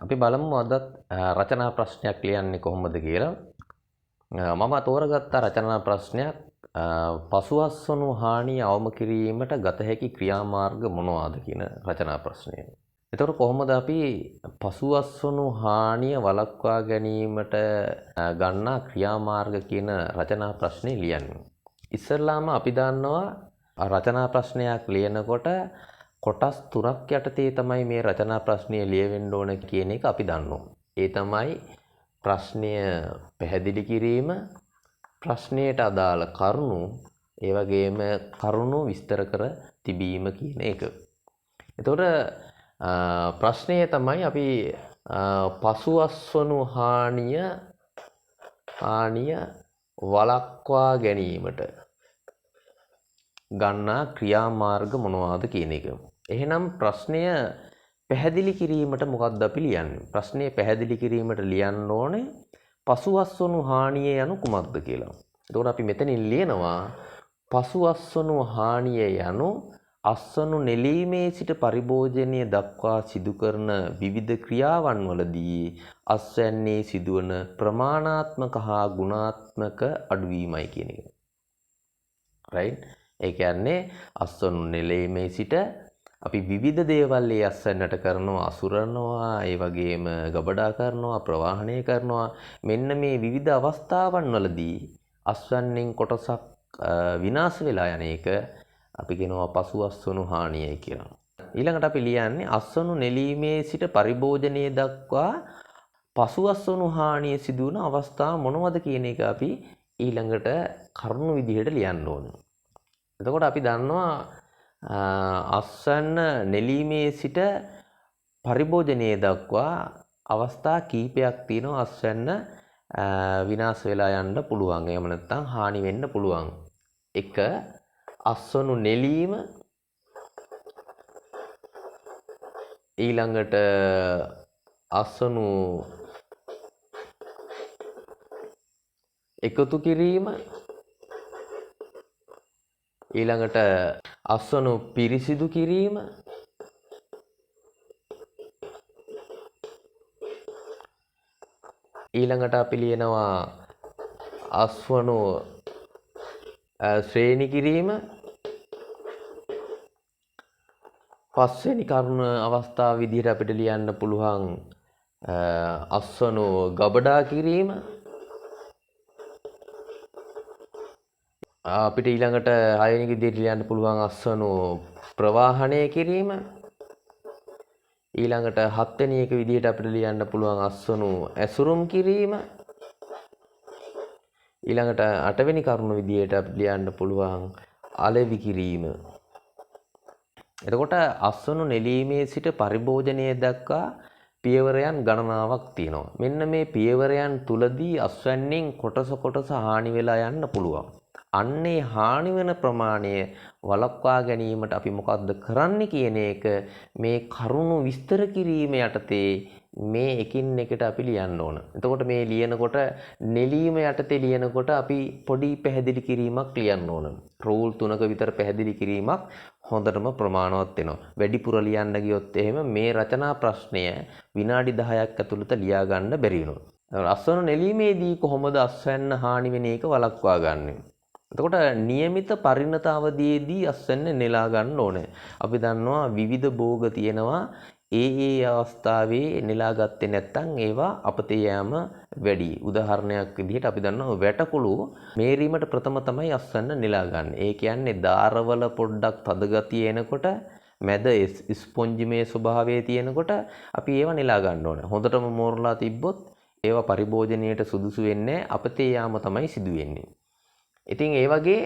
අපි බලමු අදත් රචනා ප්‍රශ්නයක් ලියන්නේ කොහොමද කියලා. මම තෝරගත්ත රචනා ප්‍රශ්නයක් පසුඅස්වනු හානිය අවම කිරීමට ගත හැකි ක්‍රියාමාර්ග මොනවාද කියන රචනා ප්‍රශ්නය. එතකොට කොහොමද අපි පසුඅස්වනු හානිය වළක්වා ගැනීමට ගන්නා ක්‍රියාමාර්ග කියන රචනා ප්‍රශ්නේ ලියන්නේ? ඉස්සෙල්ලාම අපි දන්නවා රචනා ප්‍රශ්නයක් ලියනකොට කොටස් තුනක් යටතේ තමයි මේ රචනා ප්‍රශ්නය ලියවෙන්න ඕන කියන එක අපි දන්නවා. ඒ තමයි ප්‍රශ්නය පැහැදිලි කිරීම, ප්‍රශ්නයට අදාළ කරුණු, ඒ වගේම කරුණු විස්තර කර තිබීම කියන එක. එතකොට ප්‍රශ්නය තමයි අපි පසුඅස්වනු හානිය වළක්වා ගැනීමට ගන්නා ක්‍රියාමාර්ග මොනවාද කියන එක. එහෙනම් ප්‍රශ්නය පැහැදිලි කිරීමට මොකක්ද අපි ලියන්නේ? ප්‍රශ්නය පැහැදිලි කිරීමට ලියන්න ඕනේ පසුඅස්වනු හානිය යනු කුමක්ද කියලා. එතකොට අපි මෙතනින් ලියනවා පසුඅස්වනු හානිය යනු අස්වනු නෙලීමේ සිට පරිභෝජනය දක්වා සිදු කරන විවිධ ක්‍රියාවන් වලදී අස්වැන්නේ සිදුවන ප්‍රමාණාත්මක හා ගුණාත්මක අඩුවීමයි කියන එක. රයිට්? ඒ කියන්නේ අස්වනු නෙලීමේ සිට අපි විවිධ දේවල් ඒ අස්වැන්නට කරනවා, අසුරනවා, ඒ වගේම ගබඩා කරනවා, ප්‍රවාහනය කරනවා. මෙන්න මේ විවිධ අවස්ථාවන් වලදී අස්වැන්නෙන් කොටසක් විනාශ වෙලා යන එක අපි කියනවා පසුඅස්වනු හානියයි කියලා. ඊළඟට අපි ලියන්නේ අස්වනු නෙලීමේ සිට පරිභෝජනය දක්වා පසුඅස්වනු හානිය සිදුවන අවස්ථා මොනවද කියන එක අපි ඊළඟට කරුණු විදිහට ලියන්න ඕන. එතකොට අපි දන්නවා අස්වැන්න නෙලීමේ සිට පරිභෝජනය දක්වා අවස්ථා කීපයක් තියෙනවා අස්වැන්න විනාශ වෙලා යන්න පුළුවන්. එහෙම නැත්නම් හානි වෙන්න පුළුවන්. එක, අස්වනු නෙලීම, ඊළඟට අස්වනු එකතු කිරීම, ඊළඟට අස්වනු පිරිසිදු කිරීම, ඊළඟට අපි ලියනවා අස්වනු ශ්‍රේණි කිරීම, පස්වෙනි කරුණ අවස්ථාව විදිහට අපිට ලියන්න පුළුවන් අස්වනු ගබඩා කිරීම, අපිට ඊළඟට හයවෙනි විදිහට ලියන්න පුළුවන් අස්වනු ප්‍රවාහනය කිරීම, ඊළඟට හත්වෙනි එක විදිහට අපිට ලියන්න පුළුවන් අස්වනු ඇසුරුම් කිරීම, ඊළඟට අටවෙනි කරුණ විදිහට අපිට ලියන්න පුළුවන් අලෙවි කිරීම. එතකොට අස්වනු නෙලීමේ සිට පරිභෝජනය දක්වා පියවරයන් ගණනාවක් තියෙනවා. මෙන්න මේ පියවරයන් තුලදී අස්වැන්නෙන් කොටස කොටස හානි වෙලා යන්න පුළුවන්. අන්නේ හානි වෙන ප්‍රමාණය වළක්වා ගැනීමට අපි මොකද්ද කරන්නේ කියන එක මේ කරුණු විස්තර කිරීම යටතේ මේ එකින් එකට අපි ලියන්න ඕන. එතකොට මේ ලියනකොට නෙලීම යටතේ ලියනකොට අපි පොඩි පැහැදිලි කිරීමක් ලියන්න ඕන. රූල් තුනක විතර පැහැදිලි කිරීමක් හොඳටම ප්‍රමාණවත් වෙනවා. වැඩිපුර ලියන්න ගියොත් එහෙම මේ රචනා ප්‍රශ්නය විනාඩි 10ක් ඇතුළත ලියා ගන්න බැරි වෙනවා. අස්වනු නෙලීමේදී කොහොමද අස්වැන්න හානි වෙන එක වළක්වා ගන්නෙ? එතකොට නියමිත පරිණත අවධියේදී අස්වැන්න නෙලා ගන්න ඕනේ. අපි දන්නවා විවිධ භෝග තියෙනවා. ඒ ඒ අවස්ථාවේ නෙලා ගත්තේ නැත්නම් ඒවා අපතේ යෑම වැඩි. උදාහරණයක් විදිහට අපි දන්නවා වැටකුළු මේරීමට ප්‍රථම තමයි අස්වැන්න නෙලා ගන්න. ඒ කියන්නේ ධාරවල පොඩ්ඩක් තද ගතිය එනකොට, මැද ස්පොන්ජිමය ස්වභාවය තියෙනකොට අපි ඒවා නෙලා ගන්න ඕනේ. හොඳටම මෝරලා තිබ්බොත් ඒවා පරිභෝජනයට සුදුසු වෙන්නේ නැහැ. අපතේ යාම තමයි සිදු වෙන්නේ. ඉතින් ඒ වගේ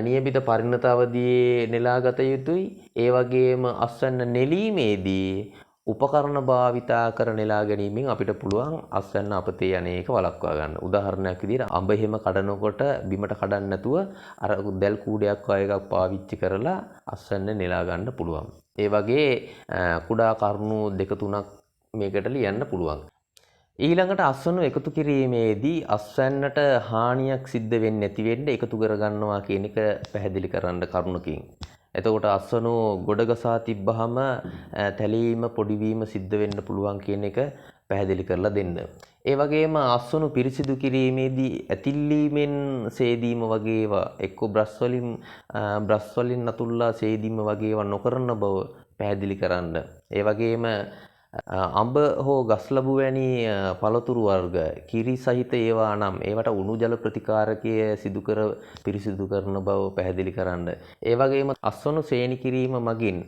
නියමිත පරිණත අවධියේ නෙලාගත යුතුයි. ඒ වගේම අස්වැන්න නෙලීමේදී උපකරණ භාවිතා කර නෙලා ගැනීමෙන් අපිට පුළුවන් අස්වැන්න අපතේ යන එක වළක්වා ගන්න. උදාහරණයක් විදිහට අඹ එහෙම කඩනකොට බිමට කඩන්න නැතුව අර දැල් කූඩයක් වගේ එකක් පාවිච්චි කරලා අස්වැන්න නෙලා ගන්න පුළුවන්. ඒ වගේ කුඩා කරුණු දෙක තුනක් මේකට ලියන්න පුළුවන්. ඊළඟට අස්වනු එකතු කිරීමේදී අස්වැන්නට හානියක් සිද්ධ වෙන්නේ නැති වෙන්න එකතු කරගන්නවා කියන එක පැහැදිලි කරන්න කරුණකින්. එතකොට අස්වනු ගොඩගසා තිබ්බහම තැලීම පොඩිවීම සිද්ධ වෙන්න පුළුවන් කියන එක පැහැදිලි කරලා දෙන්න. ඒ වගේම අස්වනු පිරිසිදු කිරීමේදී ඇතිල්ලීමෙන් සේදීම වගේ ඒවා එක්ක බ්‍රෂ් වලින් අතුල්ලා සේදීම වගේ ඒවා නොකරන බව පැහැදිලි කරන්න. ඒ වගේම අඹ හෝ ගස් ලැබු වැනි පළතුරු වර්ග කිරි සහිත ඒවා නම් ඒවට උණු ජල ප්‍රතිකාරකය සිදු කර පිරිසිදු කරන බව පැහැදිලි කරන්න. ඒ වගේම අස්වනු සේනි කිරීම මගින්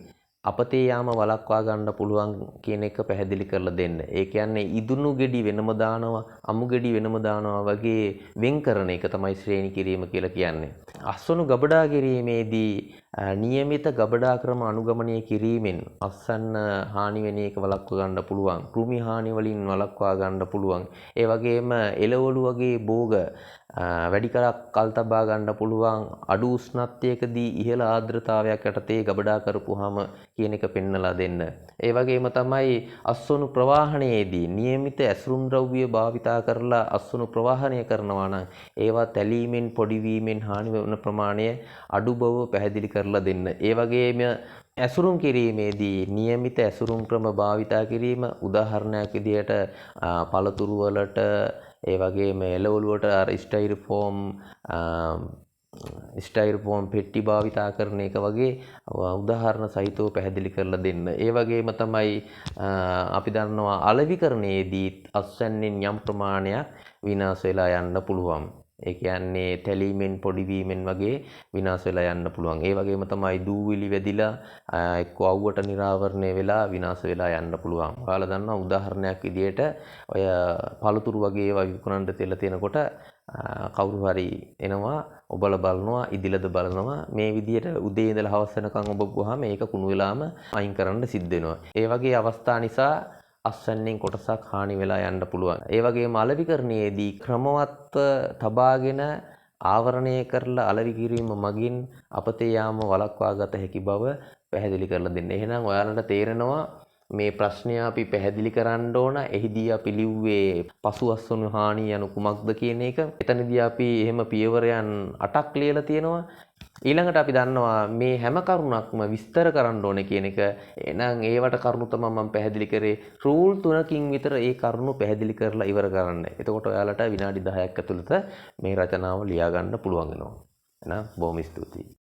අපතේ යාම වළක්වා ගන්න පුළුවන් කියන එක පැහැදිලි කරලා දෙන්න. ඒ කියන්නේ ඉදුණු ගෙඩි වෙනම දානවා, අමු ගෙඩි වෙනම දානවා වගේ වෙන් කරන එක තමයි ශ්‍රේණි කිරීම කියලා කියන්නේ. අස්වනු ගබඩා කිරීමේදී නියමිත ගබඩා ක්‍රම අනුගමනය කිරීමෙන් අස්වැන්න හානි වෙන එක වළක්වා ගන්න පුළුවන්. කෘමි හානි වලින් වළක්වා ගන්න පුළුවන්. ඒ වගේම එළවලු වගේ භෝග වැඩි කලක් කල් තබා ගන්න පුළුවන්. අඩු උෂ්ණත්වයකදී ඉහළ ආර්ද්‍රතාවයක් යටතේ ගබඩා කරපුවාම කියන එක පෙන්නලා දෙන්න. ඒ වගේම තමයි අස්වනු ප්‍රවාහනයේදී නියමිත ඇසුරුම් ද්‍රව්‍ය භාවිතා කරලා අස්වනු ප්‍රවාහනය කරනවා නම් ඒවා තැලීමෙන් පොඩිවීමෙන් හානි වන ප්‍රමාණය අඩු බව පැහැදිලි කරලා දෙන්න. ඒ වගේම ඇසුරුම් කිරීමේදී නියමිත ඇසුරුම් ක්‍රම භාවිතා කිරීම, උදාහරණයක් විදිහට පළතුරු වලට, ඒ වගේම එළවලු වලට අර ස්ටයිරෝෆෝම් පෙට්ටි භාවිතා කරන එක වගේ උදාහරණ සහිතව පැහැදිලි කරලා දෙන්න. ඒ වගේම තමයි අපි දන්නවා අලෙවිකරණයේදී අස්වැන්නෙන් යම් ප්‍රමාණයක් විනාශ වෙලා යන්න පුළුවන්. ඒ කියන්නේ තැලීමෙන් පොඩිවීමෙන් වගේ විනාශ වෙලා යන්න පුළුවන්. ඒ වගේම තමයි දූවිලි වැදිලා එක්ක අවුවට නිරාවරණය වෙලා විනාශ වෙලා යන්න පුළුවන්. ඔයාලා දන්නවා උදාහරණයක් විදියට ඔය පළතුරු වගේ ඒවා විකුණන්න තියලා තියෙනකොට කවුරු හරි එනවා, ඔබලා බලනවා, ඉදිලද බලනවා. මේ විදියට උදේ ඉඳලා හවස වෙනකන් ඔබපුවාම ඒක කුණු වෙලාම අයින් කරන්න සිද්ධ වෙනවා. ඒ වගේ අවස්ථා නිසා අස්වැන්නෙන් කොටසක් හානි වෙලා යන්න පුළුවන්. ඒ වගේම අලෙවිකරණයේදී ක්‍රමවත්ව තබාගෙන ආවරණය කරලා අලෙවි කිරීම මගින් අපතේ යාම වළක්වා ගත හැකි බව පැහැදිලි කරලා දෙන්න. එහෙනම් ඔයාලට තේරෙනවා මේ ප්‍රශ්නය අපි පැහැදිලි කරන්න ඕන. එහිදී අපි ලිව්වේ පසු අස්වනු හානි යනු කුමක්ද කියන එක. එතනදී අපි එහෙම පියවරයන් 8ක් ලියලා තියෙනවා. ඊළඟට අපි දන්නවා මේ හැම කරුණක්ම විස්තර කරන්න ඕනේ කියන එක. එහෙනම් ඒවට කරුණු තමයි මම පැහැදිලි කරේ. රූල් 3කින් විතර ඒ කරුණු පැහැදිලි කරලා ඉවර කරන්න. එතකොට ඔයාලට විනාඩි 10ක් ඇතුළත මේ රචනාව ලියා ගන්න පුළුවන් වෙනවා. එහෙනම් බොහොම ස්තුතියි.